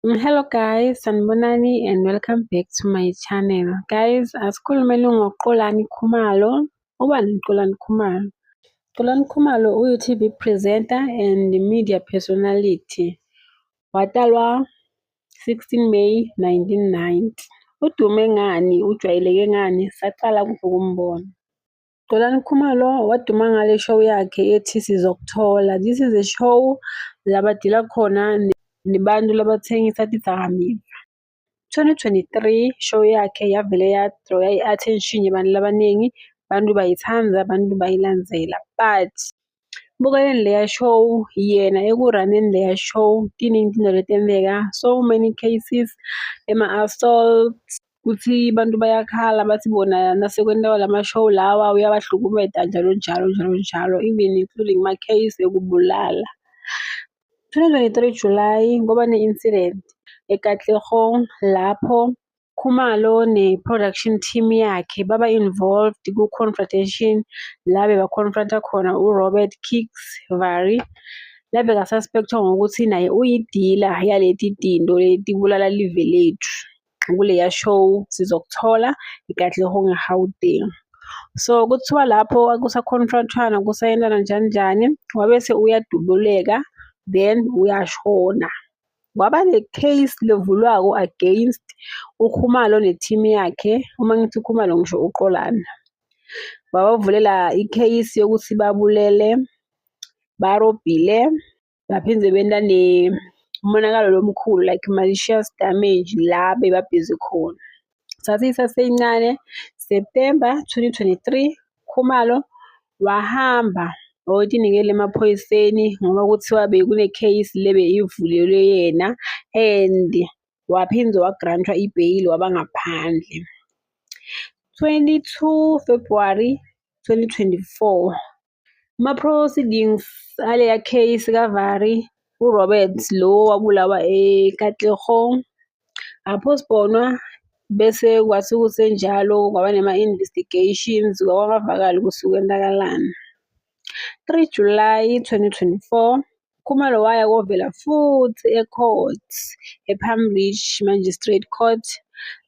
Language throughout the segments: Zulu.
Hello guys, sanibonani and welcome back to my channel. Guys, asikhulumeni ngoXolani Khumalo. Ubani uXolani Khumalo? Xolani Khumalo uyi-TV presenter and media personality. Watalwa 16 May 1990. Udume ngani? Ujwayeleke ngani? Saqala ukumbona. Xolani Khumalo waduma ngale show yakhe ethi Sizokuthola. This is a show la badila khona nebantu labathengisa tidzakamiva. 2023 show yakhe yavele ya-draw-a i-attention yabantu labaningi, bantu bayithanda, bantu bayilandzela. But bukeleni leya show yena eku-run-eni leya show tiningi tintfo letenteka, so many cases ema-assault, kutsi bantu bayakhala bathi bona nasekwentiwa lama-show lawa uyabahlukumeta njalo njalo njalo njalo, even including ma-case ekubulala. 2023 July kwaba ne-incident eKatlehong lapho Khumalo ne-production team yakhe baba involved ku-confrontation la beba-confront-a khona u-Robert Kicks Vari la beka-suspect-wa ngokuthi naye uyi-dealer yaleti tinto letibulala live lethu kuleya show Sizokuthola eKatlehong eGauteng. So kuthiwa lapho kusa-confront-wana kusayentana njani njani wabese uyadubuleka then uyashona. Kwaba ne-case levulwako against uKhumalo ne-team yakhe, uma ngithi uKhumalo ngisho uXolani. Babavulela i-case yokuthi babulele, barobhile, baphindze benta umonakalo lomkhulu like malicious damage la beba-busy khona. Sathi isaseyincane September 2023 Khumalo wahamba wayotinikela emaphoyiseni ngoba kuthiwa bekune-case le beyivulelwe yena and waphinde wa-grant-wa i-bail waba ngaphandle. 22 February 2024, ama-proceedings aleya case kaVari uRoberts lo wabulawa eKatlehong a-postpone-wa bese kwathi kusenjalo kwaba nema-investigations kwangavakali ukuthi kwenzakalani. 3 July 2024, Khumalo waya kovela futhi e-court e-Palm Ridge Magistrate Court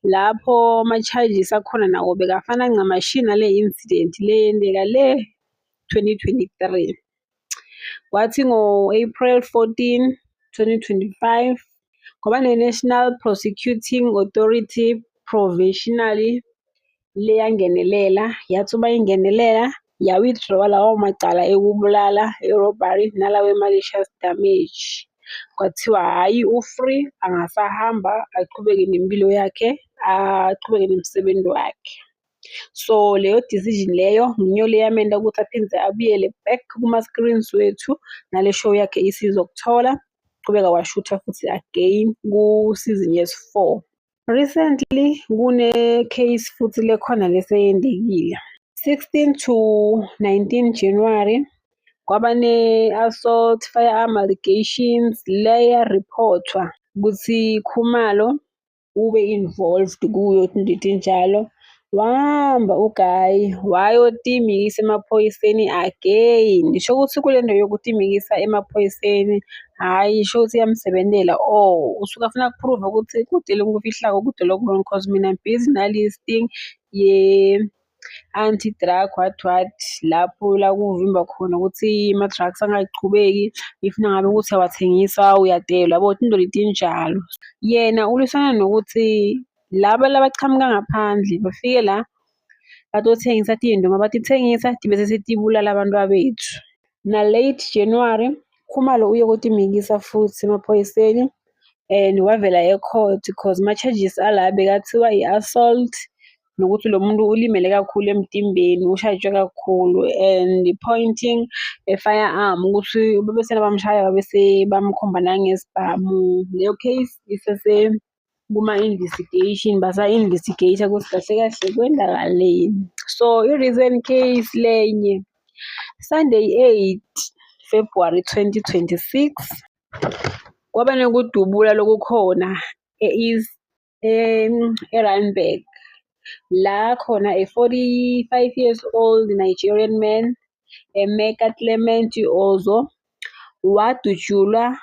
lapho ama-charges akhona nawo bekafana ncamashi nale incident le eyenzeka le 2023. Kwathi ngo-April 14, 2025, kwaba ne-National Prosecuting Authority provisionally leyangenelela, yathi uma ingenelela ya-withdraw-a lawo macala ekubulala, e-robbery nalawa e-malicious damage. Kwathiwa hhayi u-free angasahamba aqhubeke nempilo yakhe, achubeke nomsebenzi wakhe. So leyo decision leyo ngiyo le yamenta ukuthi aphinde abuyele back kuma-screens wethu nale show yakhe Isizokuthola. Qhubeka washutha futhi again ku-season yesi-four. Recently kune-case futhi lekhona leseyenzekile. 16 to 19 January kwaba ne-assault firearm allegations le ya-report-wa ukuthi Khumalo ube involved kuyo into etinjalo. Wahamba u-guy wayotimikisa emaphoyiseni again. Sho ukuthi kule nto yokutimikisa emaphoyiseni, hhayi sho ukuthi iyamsebentela or usuke afuna uku-prove-a ukuthi kude lokufihlako kude loku-wrong cause mina I'm busy nalist ye-anti-drug what what lapho la kuvimba khona ukuthi ama-drugs angachubeki if nangabe ukuthi uyawathengisa uyatelwa yabo tinto letinjalo. Yena ulwisana nokuthi laba labachamuka ngaphandle bafike la batothengisa tintfo mabatitsengisa tibese setibulala abantwabethu. Na late January Khumalo uye kotimikisa futhi emaphoyiseni and wavela e-court cause ama-charges ala bekathiwa i-assault nokuthi lo muntu ulimele kakhulu emtimbeni ushaywe kakhulu and pointing a firearm ukuthi babese bamshaya babese bamkhomba nangesibhamu. Leyo case isese kuma-investigation basa-investigate-a ukuthi kahle kahle kwenzakaleni. So i-recent case lenye, Sunday 8 February 2026, kwaba nekudubula lokukhona e-East e-Randburg la khona a 45 years old Nigerian man, Emeka Clement Ozo, wadutshulwa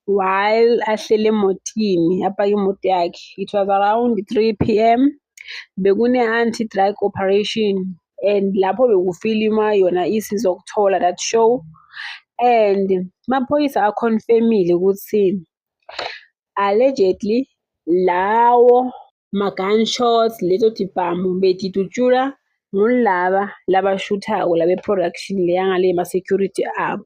While ahleli emotini, apake imoto yakhe. It was around 3 PM. Bekune-anti-drug operation and lapho bekufilimwa yona iSizokuthola that show and amaphoyisa a-confirm-ile ukuthi allegedly lawo ma-gunshots, leto tibhamu betidutshulwa ngulaba labashuthako la be-production le yangale ma-security abo.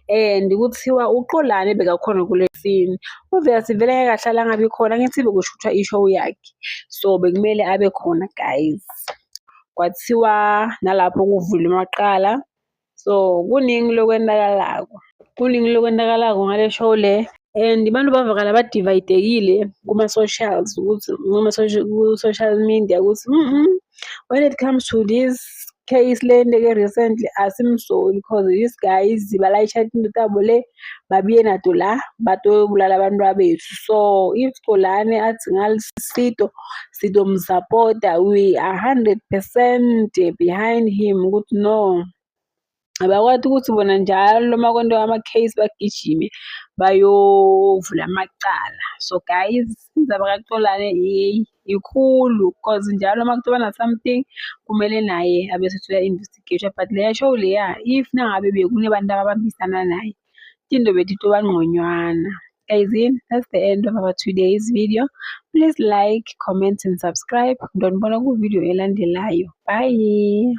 And kuthiwa uXolani bekakhona kule scene. Obviously vele ngeke ahlale angabi khona, angithi bekushuthwa i-show yakhe. So bekumele abe khona, guys. Kwathiwa nalapho kuvulwa amaqala. So kuningi lokwenzakalako, kuningi lokwenzakalako ngale show le and abantu bavakala ba-divide-ekile kuma-socials ukuthi ku-social media ukuthi when it comes to this case le eyenzeke recently, asimsoli cause these guys balayisha tinto tabo le babuye nato la batobulala abantu bethu. So if Xolani athi ngalisito sitomsapota, we are 100% behind him ukuthi no. Abakwati ukuthi bona njalo uma kwentiwa ama-case bagijime bayovula amacala. So guys, indzaba kaXolani yeyi ikhulu cause njalo uma kutoba na-something kumele naye abe uya-investigate-wa, but leya show leya, if nangabe bekunebantu ababambisana naye, tinto betitoba ngconywana. Guys, that's the end of our today's video. Please like, comment and subscribe. Ngizonibona ku-video elandelayo. Bye.